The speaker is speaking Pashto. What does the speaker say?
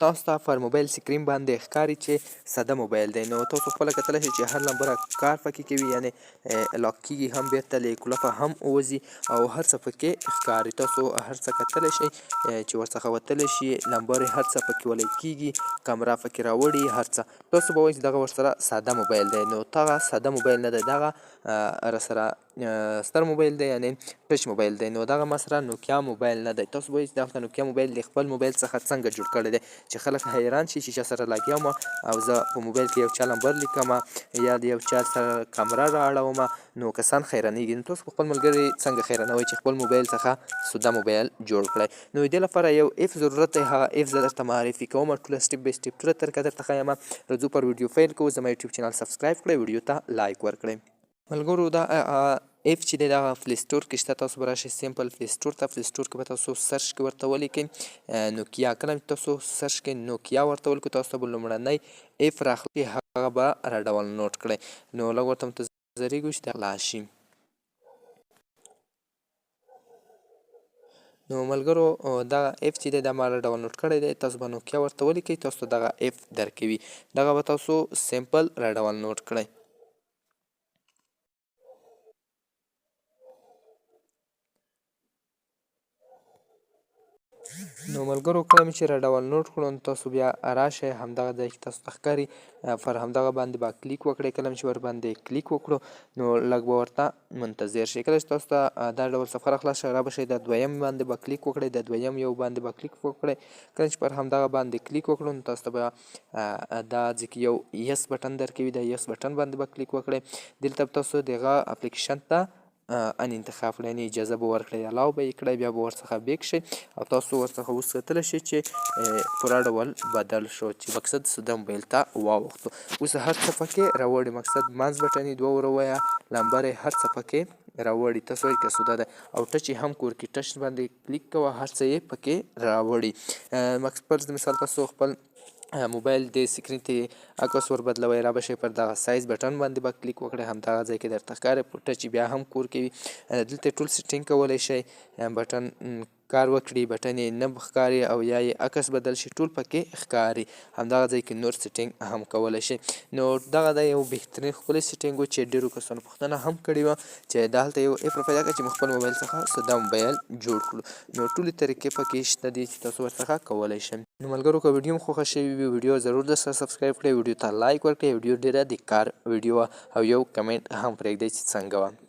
تاسو ته پر موبایل سکرین باندې ښکاري چې ساده موبایل دی. نو تاسو خپله کتلی شئ چې هر لمبر کار پکې کوي، یعنې لاک کیږي هم، بیرته له کلفه هم ووځي او هر څه پکې ښکاري. تاسو هر څه کتلی شئ چې ورڅخه وتلی شي، لمبر هر څه پکې ولی کیږي، کمره پکې راوړي، هر څه. تاسو به وایئ چې دغه ورسره ساده موبایل دی. نو دغه ساده موبایل نه دی، دغه راسره ستر موبایل دی، یعنی ټچ موبایل دی. نو دغه ما سره نوکیا موبایل نه دی. تاسو وایئ چې دغه نوکیا موبایل د خپل موبایل څخه څنګه جوړ کړی دی چې خلک حیران شي چې چا سره لګیا وم او زه په موبایل کې یو چا لمبر لیکم یا د یو چا سره کمره را اړوم، نو کسان حیرانېږي. نو تاسو په خپل ملګري څنګه حیرانوئ چې خپل موبایل څخه سوده موبایل جوړ کړئ؟ نو دې لپاره یو اف ضرورت دی، هغه اف زه درته معرفي کوم، ټوله سټیپ بای سټیپ ټوله طریقه درته ښایم. راځو پر ویډیو پیل کوو. زما یوټیوب چینل سبسکرایب کړئ، ویډیو ته لایک ورکړئ. ملګرو، دا اف چې دی دغه پلی سټور کې شته. تاسو به راشئ سمپل پلی سټور ته، پلی سټور کې به تاسو سرچ کې ورته ولیکئ نوکیا. کله چې تاسو سرچ کې نوکیا ورته ولیکئ، تاسو ته به لومړنی اف راخلي، هغه به را ډاونلوډ کړئ. نو لږ ورته منتظرېږو چې دا خلاص شي. نو ملګرو، دغه اف چې دی دا ما ډاونلوډ کړی دی. تاسو به نوکیا ورته ولیکئ، تاسو ته دغه اف درکوي، دغه به تاسو سمپل را ډاونلوډ کړئ. نو ملګرو، کله مې چې را ډاونلوډ کړو، نو تاسو بیا راشئ همدغه ځای کې تاسو ته ښکاري، پر همدغه باندې به کلیک وکړئ. کله چې ورباندې کلیک وکړو، نو لږ به ورته منتظر شئ. کله چې تاسو ته دا ډول صفحه راخلاص شي، را به شئ، د دویم باندې به کلیک وکړئ، د دویم یو باندې به کلیک وکړئ. کله چې پر همدغه باندې کلیک وکړو، نو تاسو ته به دا ځکه یو یس بټن درکوي، د یس بټن باندې به کلیک وکړئ. دلته به تاسو دغه اپلیکیشن ته ان انتخاب کړئ، یعنی اجازه به ورکړئ، علاوه به یې کړئ، بیا به ورڅخه بیک شئ او تاسو ورڅخه اوس کتلی شئ چې پوره ډول بدل شو، چې مقصد سوده موبایل ته واوښتو. اوس هر څه پکې راوړي، مقصد منځ بټن یې دوه وروایه، لمبر یې هر څه پکې راوړي. تاسو وایئ که سوده ده او ټچ یې هم کور کې ټچ باندې کلیک کوه، هر څه یې پکې راوړي. مقصد فرض مثال تاسو خپل موبایل د سکرین ته عکس ور بدلوي، را به شئ پر دغه سایز بټن باندې به کلیک وکړئ، همدغه ځای کې درته ښکاري، په ټچ بیا هم کور کوي. دلته ټول سیټینګ کولی شئ، بټن کار وکړي، بټن یې نه ښکاري او یا یې عکس بدل شي، ټول پکې ښکاري. همدغه ځای کې نور سیټینګ هم کولی شئ. نو دغه د یو بهترین ښکلی سیټینګ و چې ډېرو کسانو پوښتنه هم کړې وه چې دا هلته یو اپ را پیدا کړه چې موږ خپل موبایل څخه ساده موبایل جوړ کړو. نو ټولې طریقې پکې شته دي چې تاسو ورڅخه کولی شئ. نو ملګرو، که ویډیو مو خوښه شوې وي، ویډیو ضرور درسره سبسکرایب کړئ، ویډیو ته لایک ورکړئ، ویډیو ډیره د کار ویډیو وه، او یو کمنټ هم پرېږدئ چې څنګه وه.